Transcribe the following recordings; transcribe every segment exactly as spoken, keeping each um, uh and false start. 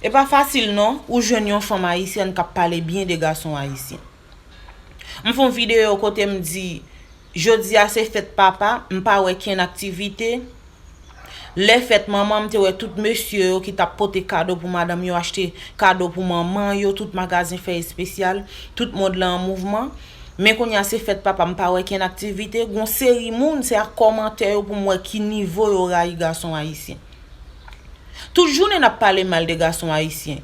E pa fasil non, ou jwenn yon fanm ayisyèn k ap pale byen de gason ayisyen. M fè yon videyo kote m di, jodi a se fèt papa, m pa wè kenn aktivite. Lè fèt manman, m te wè tout mesye yo ki t ap pote kado pou madanm yo, achte kado pou manman yo, tout magazen fè espesyal, tout mond lan an mouvman. Men kounye a se fèt papa, m pa wè kenn aktivite. Gon seri moun, se ak kòmantè yo pou m wè ki nivo yo rayi gason ayisyen. Tout jounen n ap pale mal de gason ayisyen.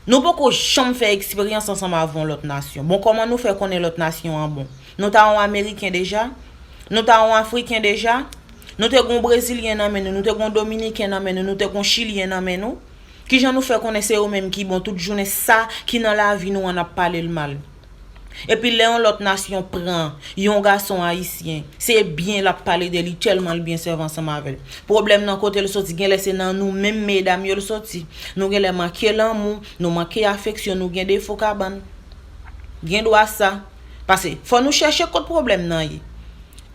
Nou poko janm fè eksperyans ansanm avè yon lòt nasyon. Bon, kòman nou fè konnen lòt nasyon an bon? Nou ta yon Ameriken deja? Nou ta yon Afriken deja? Nou te gon Brezilyen nan men nou, nou te gon Dominiken nan men nou, nou te gon Chilyen nan men nou? Kijan nou fè konnen se yo menm ki bon tout jounen, sa ki nan lavi nou an n ap pale l mal? Epi lè yon lòt nasyon pran yon gason ayisyen, se byen l ap pale de li, tèlman l byen sèvi ansanm avè l. Pwoblèm nan kote l soti, genlè se nan nou menm medam yo l soti. Nou genlè manke lanmou, nou manke afeksyon, nou gen defo kabann. Gen dwa sa. Pase, fò nou chèche kot pwoblèm nan ye.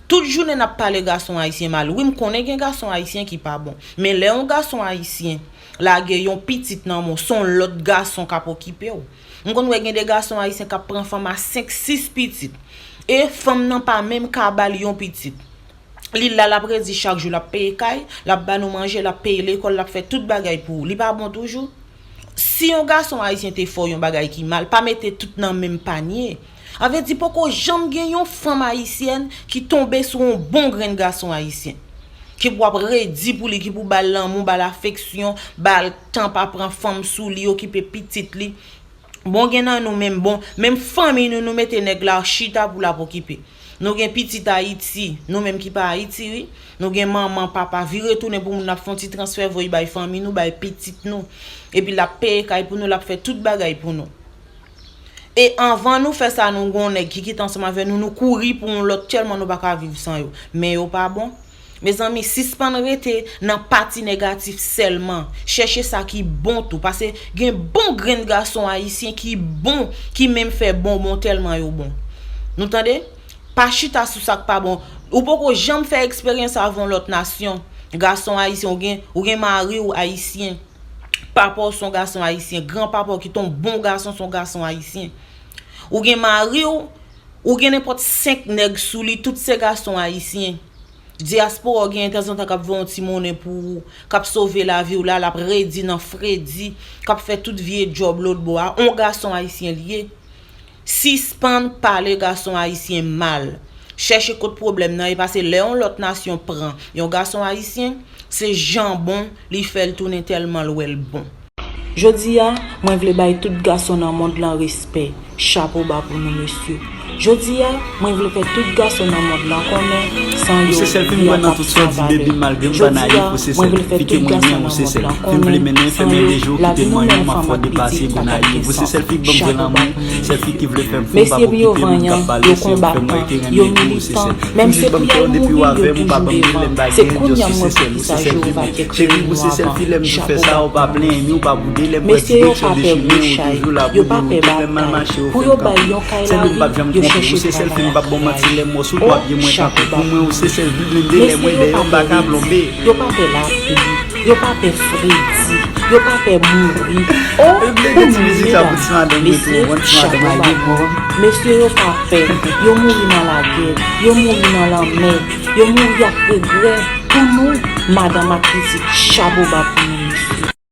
Tout jounen n ap pale gason ayisyen mal. Wi, m konnen gen gason ayisyen ki pa bon. Men lè yon gason ayisyen lage yon pitit nan men w, se yon lòt gason k ap okipe w. M konn wè gen de gason ayisyen k ap pran fanm a senk, sis pitit. E fanm nan pa menm ka ba l yon pitit. Li la, l ap redi chak jou, l ap peye kay, l ap ba nou manje, l ap peye lekòl, l ap fè tout bagay pou ou. Li pa bon toujou? Si yon gason ayisyen te fè w yon bagay ki mal, pa mete tout nan menm panye. Sa vle di poko janm gen yon fanm ayisyèn ki tonbe sou yon bon grenn gason ayisyen. Ki pou ap redi pou li, ki pou ba l lanmou, ba l afeksyon, ba l tan, pa pran fanm sou li, okipe pitit li. Bon, gen nan nou menm, bon, menm fanmi nou, nou mete nèg la chita pou l ap okipe. Nou gen pitit Ayiti, nou menm ki pa Ayiti, wi. Nou gen manman, papa, vire tounen pou moun ap fè yon ti transfè voye bay fanmi nou, bay pitit nou. Epi l ap peye kay pou nou, l ap fè tout bagay pou nou. E anvan nou fè sa, nou gon nèg ki kite ansanm avè nou, nou kouri pou yon lòt tèlman nou pa ka viv san yo. Men yo pa bon. Mezanmi, sispann rete nan pati negatif sèlman. Chèche sa ki bon tou. Pase gen bon grenn gason ayisyen ki bon, ki menm fè bonbon tèlman yo bon. Nou tande? Pa chita sou sa k pa bon. Ou poko janm fè eksperyans avè yon lòt nasyon. Gason ayisyen, ou gen, ou gen mari w ayisyen. Papa w se yon gason ayisyen. Granpapa w ki te yon bon gason se yon gason ayisyen. Ou gen mari w, ou gen nenpòt senk nèg sou li, tout se gason ayisyen. Dyaspora w genyen tanzantan k ap voye yon ti monnen pou ou, k ap sove lavi w la, l ap redi nan fredi, k ap fè tout vye djòb lòtbò a, yon gason ayisyen l ye. Sispann pale gason ayisyen mal. Chèche kot pwoblèm nan ye, pase lè yon lòt nasyon pran yon gason ayisyen, se jan bon li fè l tounen tèlman l wè l bon. Jodi a, mwen vle bay tout gason nan mond lan respè. Chapo ba pou nou, mesye. Jodi a, mwen vle fè tout gason nan mond lan konnen, san yo, vi a p ap travay. Jodi a, mwen vle fè tout gason nan mond lan konnen, san yo, lavi nou menm fanm ak pitit pa t ap gen sans. Mesye yo vanyan, yo konbatan, yo militan, menm se pou y al mouri, yo toujou devan. Se kounye a m wè poukisa Jewova te kreye nou avan. Chapo ba pou nou. Mesye yo pa pè gwo chay, yo pa pè batay. Pou yo bay yon kay lavi, yo chèche travay ak kouray. O, chapo ba pou nou. Mesye yo pa pè, yo pa pè lapli, yo pa pè fredi, yo pa pè mouri. O, pou nou medam, mesye, chapo ba pou nou. Mesye yo pa pè, yo mouri nan lagè, yo mouri nan lanmè, yo mouri ak regrè. Pou nou, madanm ak pitit, chapo ba pou nou, mesye.